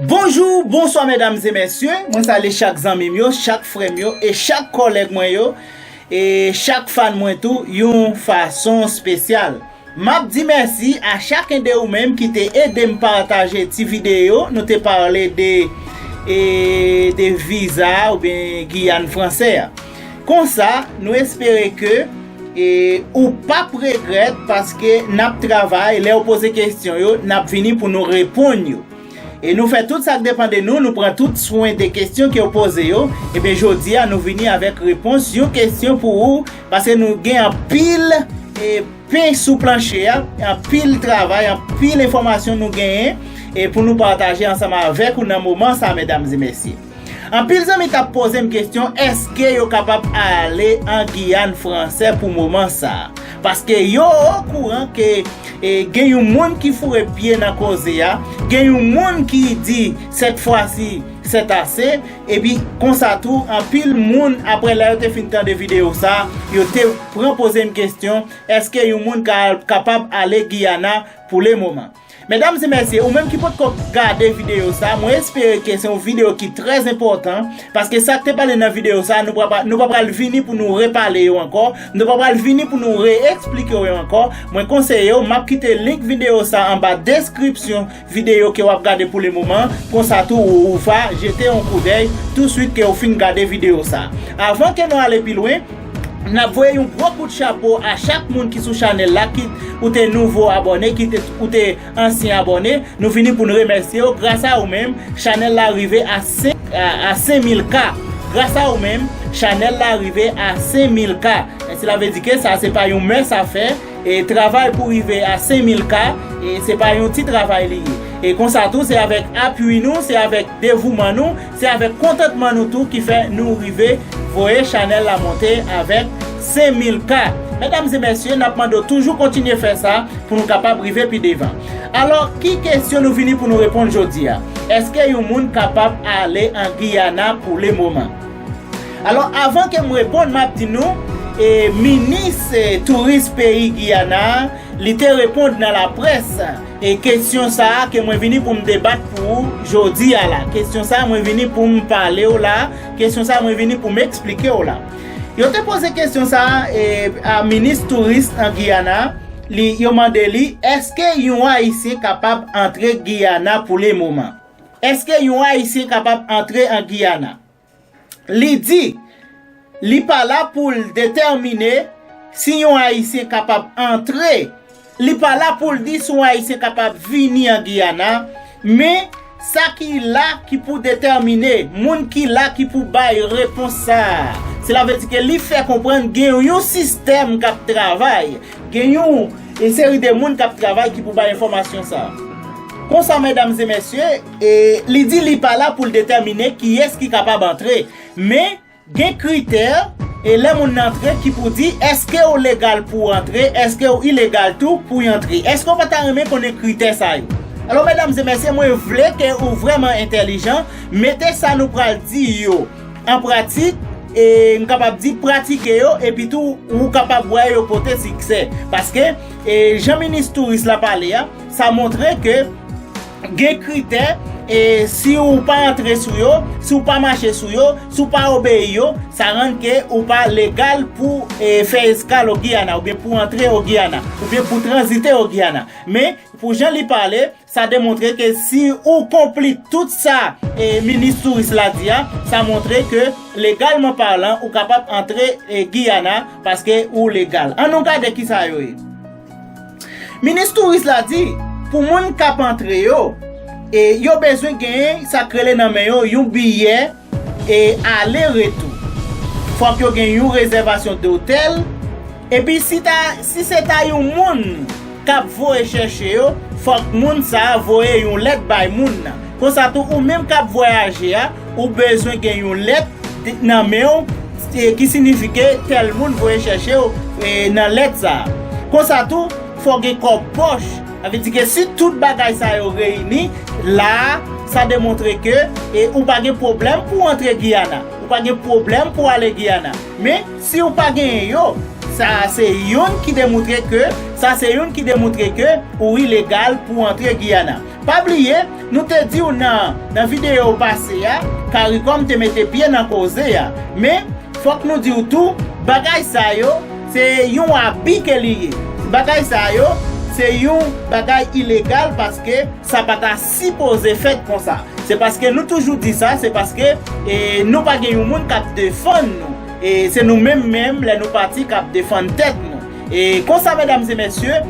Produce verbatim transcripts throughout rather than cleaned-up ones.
Bonjou, bonswa medam e mesye. Mwen salye chak zanmi m yo, chak frè m yo e chak kòlèg mwen yo, e chak fan mwen tou yon fason espesyal. M ap di mèsi a chaken de ou menm ki te ede m pataje ti videyo nou te pale de, e, de viza oubyen Giyàn fransè a. Konsa, nou espere ke, e, ou p ap regrèt paske n ap travay, lè w poze kesyon yo, n ap vini pou nou reponn yo. E nou fè tout sa k depann de nou, nou pran tout swen de kesyon ke w poze yo. Ebyen, jodi a, nou vini avèk repons yon kesyon pou ou, paske nou gen anpil, e, pen sou planche a, anpil travay, anpil enfòmasyon nou genyen, e pou nou pataje ansanm avèk ou nan moman sa, medam e mesye. Anpil zanmi t ap poze m kesyon, èske yo kapab ale an Giyàn fransè pou moman sa a? Paske yo okouran ke, e, gen yon moun ki foure pye nan koze a, gen yon moun ki di, sèt fwa si, sèt ase, epi konsa tou, anpil moun, apre lè yo te fin tande videyo sa a, yo te pran poze m kesyon, èske yon moun ka, kapab ale Giyana pou le moman? Medam e mesye, ou menm ki potko gade videyo sa, mwen espere ke se yon videyo ki trè enpòtan, paske sa k te pale nan videyo sa, nou pa, pa, nou pa pral vini pou nou repale yo ankò, nou pa pral vini pou nou re-eksplike yo ankò. Mwen konseye w, m ap kite link videyo sa anba deskripsyon videyo ke w ap gade pou le moman, konsa tou ou, ou va jete yon koudèy touswit ke w fin gade videyo sa. Avan ke nou ale pi lwen, n ap voye yon gwo kout chapo a chak moun ki sou chanèl la, kit ou te nouvo abòne, kit ou te ansyen abòne, nou vini pou n remèsye w. Gras a ou menm, chanèl la rive a senk, a, a senk mil K. Gras a ou menm, chanèl la rive a senk mil K. E sila vle di ke sa se pa yon mès afè, e travay pou rive a senk mil K, e se pa yon ti travay li ye. E konsa tou, se avèk apui nou, se avèk devouman nou, se avèk kontantman nou tou ki fè nou rive voye chanèl la monte avèk senk mil K. Medam e mesye, n ap mande w toujou kontinye fè sa pou nou kapab rive pi devan. Alò, ki kesyon nou vini pou nou reponn jodi a? Èske yon moun kapab ale an Giyana pou le moman? Alò, avan ke m reponn, m ap di nou, e, minis, e, touris peyi Giyana a, li te reponn nan laprès, e, kesyon sa a ke mwen vini pou m debat pou ou jodi a la. Kesyon sa a mwen vini pou m pale w la, kesyon sa a mwen vini pou m eksplike w la. Yo te poze kesyon sa a, e, a minis touris an Giyana, li, yo mande li, èske yon Ayisyen kapab antre Giyana pou le moman? Èske yon Ayisyen kapab antre an Giyana? Li di, li pa la pou l detèmine si yon Ayisyen kapab antre. Li pa la pou l di si yon Ayisyen kapab vini an Giyana, men sa ki la ki pou detèmine, moun ki la ki pou bay repons sa a. Sila vle di ke li fè konprann gen yon sistèm k ap travay, gen yon, e, seri de moun k ap travay ki pou bay enfòmasyon sa a. Konsa, medam e mesye, e, li di li pa la pou l detèmine kiyès ki kapab antre. Men, gen kritè, e lè moun nan antre ki pou di, èske w legal pou w antre, èske w ilegal tou pou y antre. Èske w pa ta renmen konnen kritè sa yo? Alò, medam e mesye, mwen vle ke ou vrèman entèlijan, mete sa nou pral di yo an pratik, e m kapab di pratike yo, epi tou ou kapab wè yo pote siksè. Paske, e, jan minis touris la pale a, sa montre ke gen kritè, e si ou pa antre sou yo, si ou pa mache sou yo, si ou pa obeyi yo, sa rann ke ou pa legal pou, e, fè eskal o Giyana, oubyen pou antre o Giyana, oubyen pou tranzite o Giyana. Men, pou jan li pale, sa demontre ke si ou konpli tout sa, e, minis touris la di a, sa montre ke, legalman palan, ou kapab antre, e, Giyana paske ou legal. Ann nou gade kisa yo ye. Minis touris la di, pou moun k ap antre yo, e, yo bezwen genyen sa k rele nan men yo yon biyè, e, ale retou. Fòk yo gen yon rezèvasyon dotèl. Epi si ta, si se ta yon moun k ap voye chèche yo, fòk moun sa a voye yon lèt bay moun nan. Konsa tou, ou menm k ap vwayaje a, ou bezwen gen yon lèt nan men w, e, ki sinifike tèl moun voye chèche w, e, nan lèt sa a. Konsa tou, fò gen kòb pòch. Sa vle di ke si tout bagay sa yo reyini, la a, sa demontre ke, e, ou pa gen pwoblèm pou w antre Giyana. Ou pa gen pwoblèm pou w ale Giyana. Men, si w pa genyen yo, sa se youn ki demontre ke, sa se youn ki demontre ke ou ilegal pou w antre Giyana. Pa bliye, nou te di w nan, nan videyo pase a, Caricom te mete pye nan koze a. Men, fòk nou di w tou, bagay sa yo, se yon abi ke li ye. Bagay sa yo, se yon bagay ilegal paske sa pa ta sipoze fèt konsa. Se paske nou toujou di sa, se paske e, nou pa gen yon moun k ap defann nou. E se nou menm menm, lè nou pati, k ap defann tèt nou. E konsa, medam e mesye,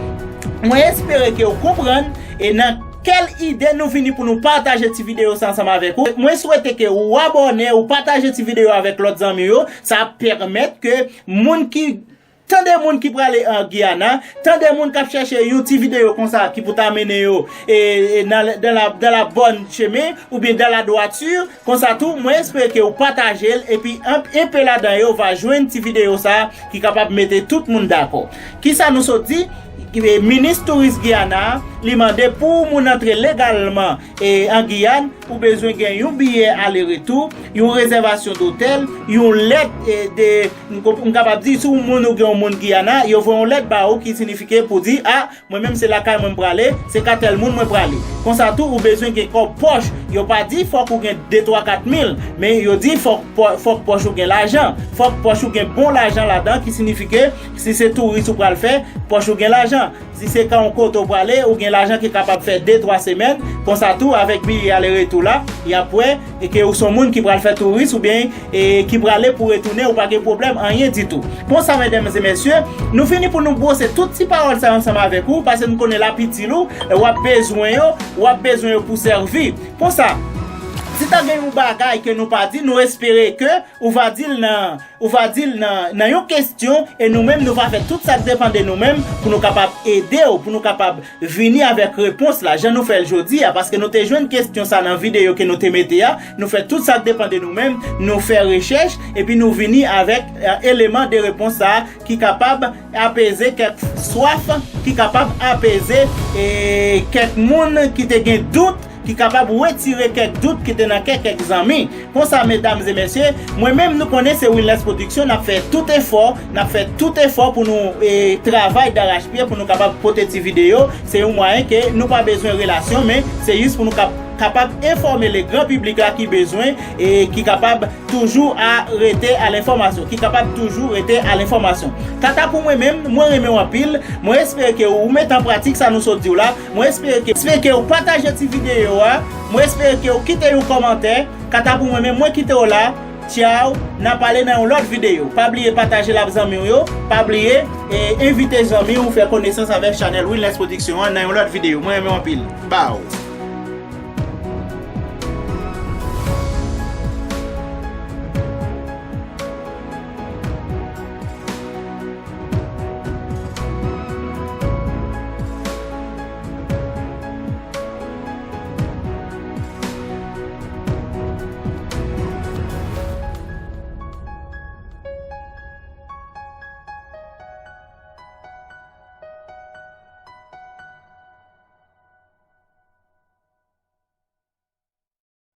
mwen espere ke w konprann e nan kèl ide nou vini pou nou pataje ti videyo sa ansanm avèk ou. Mwen swete ke ou abòne, ou pataje ti videyo avèk lòt zanmi yo. Sa ap pèmèt ke moun ki tande moun ki prale an Giyana, tande moun k ap chèche yon ti videyo konsa ki pou ta mennen yo e, e nan, dans la, dans la bonne chemin oubyen dans la droiture. Konsa tou, mwen espere ke ou pataje l epi an, enpe ladan yo va jwenn ti videyo sa ki kapab mete tout moun dakò. Kisa nou sot di? E, minis touris Giyana a, li mande pou moun antre legalman e, an Giyàn, ou bezwen gen yon biyè ale retou, yon rezèvasyon dotèl, yon lèt e, de, m ko- m kapab di, si w moun ou gen yon moun Giyana, yo voye yon lèt ba ou ki sinifike pou di, a, mwen menm se lakay mwen m prale, se ka tèl moun mwen prale. Konsa tou, ou bezwen gen kòb pòch. Yo pa di fòk ou gen de, twa, kat mil, men yo di fòk pò- fòk pòch ou gen lajan. Fòk pòch ou gen bon lajan ladan, ki sinifike, si se touris ou pral fè, pòch ou gen lajan. Si se ka yon kote w prale, ou gen lajan ki kapab fè de, twa semèn, konsa tou, avèk biyè ale retou la, y ap wè e ke ou se yon moun ki pral fè touris oubyen e ki prale pou retounen, ou pa gen pwoblèm, anyen ditou. Konsa, medam e mesye, nou fini pou nou bwose tout ti pawòl sa yo ansanm avèk ou, paske nou konnen l ap itil ou, e w ap bezwen yo, w ap bezwen yo pou sèvi. Konsa, si ta gen yon bagay ke nou pa di, nou espere ke ou va di l nan, ou va di l nan, nan yon kesyon, e nou menm, nou va fè tout sa k depann de nou menm pou nou kapab ede w, pou nou kapab vini avèk repons la, jan nou fè l jodi a, paske nou te jwenn kesyon sa nan videyo ke nou te mete a, nou fè tout sa k depann de nou menm, nou fè rechèch, epi nou vini avèk e, eleman de repons sa ki kapab apeze kèk swaf, ki kapab apeze e, kèk moun ki te gen dout, ki kapab retire kèk dout ki te nan kè kèk zanmi. Konsa, medam e mesye, mwen menm nou konnen se Wilness Production, n ap fè tout efò, n ap fè tout efò pou nou e, travay darachpye pou nou kapab pote ti videyo. Se yon mwayen ke nou pa bezwen relasyon, men se jis pou nou kap- kapab enfòme le gran piblik la ki bezwen e ki kapab toujou a rete a lenfòmasyon, ki kapab toujou rete a lenfòmasyon. Kanta pou mwen menm, mwen renmen w anpil, mwen espere ke ou mete an pratik sa nou sot di w la, mwen espere ke, espere ke ou pataje ti videyo a, mwen espere ke ou kite yon kòmantè, kanta pou mwen menm, mwen kite w la, tchaw, n a pale nan yon lòt videyo. Pa bliye pataje l ak zanmi w yo, pa bliye e envite zanmi w fè konesans avèk chanèl Wilness Production an nan yon lòt videyo. Mwen renmen w anpil. Baw.